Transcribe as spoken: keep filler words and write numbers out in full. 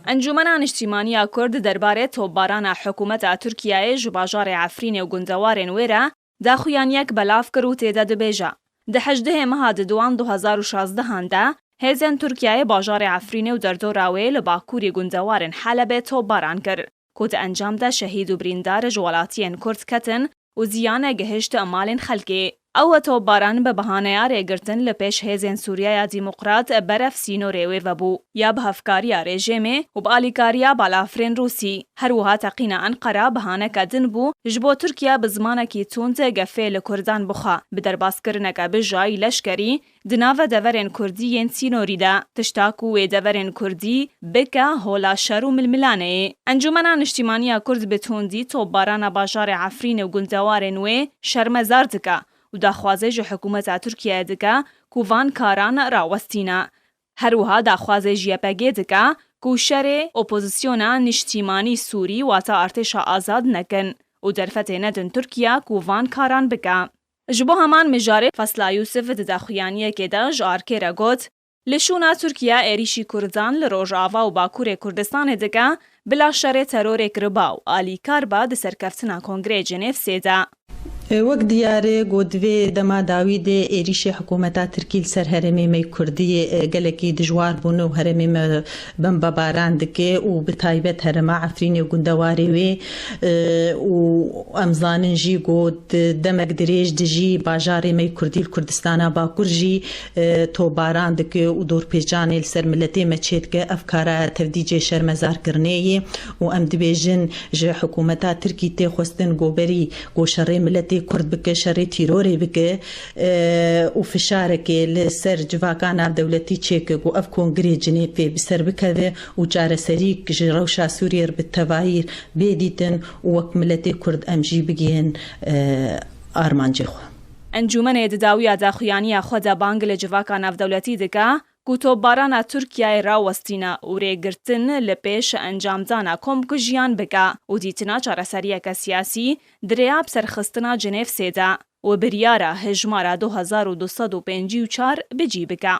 Encûmena Niştîmaniya Kurd derbarê topbarana hikûmeta Tirkiyeyê ji bajarê Efrînê û gundewarên wê re daxuyaniyek belav kir û tê de dibêje, di hejdehê meha Diduan du hezar û şazdehan de hêzên Tirkiyeyê bajarê Efrînê û derdora wê li bakurî gundewarên Helebê topbaran kir, ku di encam de şehîd û birîndar ji welatiyên Kurd ketin û ziyane gihişt malên xelkê. Ew topbaran bi bahaneya rêgirtin li pêş hêzên Sûriyeya Demokrat beref sînorê wê vebû ya bi hevkariya rejîmê û bi alîkariya balafirên Rûsî. Her wiha teqîna Enqera bihaneke din bû ji bo Tirkiye bi zimanekî tund gefê li Kurdan bixwe, bi derbazkirineke bijayî leşkerî di nava deverên Kurdî yên sînorî de, tişta ku wê deverên Kurdî bike hola şer û milmilaneyê. Encûmena Niştîmaniya Kurd bi tundî topbarana bajarê Efrînê û gundewarên wê şermezar dike û daxwazê ji hikûmeta Tirkiyeyê dike ku van karan rawestîne. Her wiha daxwazê ji Y P G dike ku şerê opozisyona niştîmanî Sûrî, wata artêşa azad, nekin û derfetê nedin Tirkiye ku van karan bike. Ji bo heman mijarê Fesla Yûsif di daxuyaniyekê de ji Arkê re got, li şûna Tirkiye êrîşî Kurdan li Rojava û Bakurê Kurdistanê dike, bila şerê terorê kiriba û alîkar ba di serkeftina Kongreyê Cenêv sê de. Wek diyar e ku di vê dema dawî de êrîşê hikûmeta Tirkî li ser herêmê me yê Kurdî, e, gelekî dijwar bûne û herêmê me bombebaran dike û bi taybet herêma Efrînê û gundewarê wê, e, û em zanin jî ku di demek dirêj dijî bajarê me yê Kurdî li Kurdistana Bakur jî, e, topbaran dike û dorpêçanê li ser miletê me çêdike. Ev kara tevdî cê şermezarkirinê ye û em dibêjin ji hikûmeta Tirkî tê xwestin ku berî ku şerê miletê Kurd bike, şerê tîrorê bike, e, û fişarekê li ser civaka navdewletî çêke ku ev kongrê Cinêfê bi ser bikeve û çareserîk ji rewşa Sûriyê re bi tevahî bê dîtin û wek miletê Kurd em jî bigihên, e, armancê xwe. Encûmenê di dawiya daxuyaniya xwe de bang li civaka navdewletî dike ku topbarana Tirkiyeyê rawestîne û rêgirtin li pêş encamdana komkujiyan bike û dîtina çareseriyeke siyasî di rêya biserxistina Cinêv sê de û biryara hejmara du hezar û du sed û pêncî û çar bi cî bike.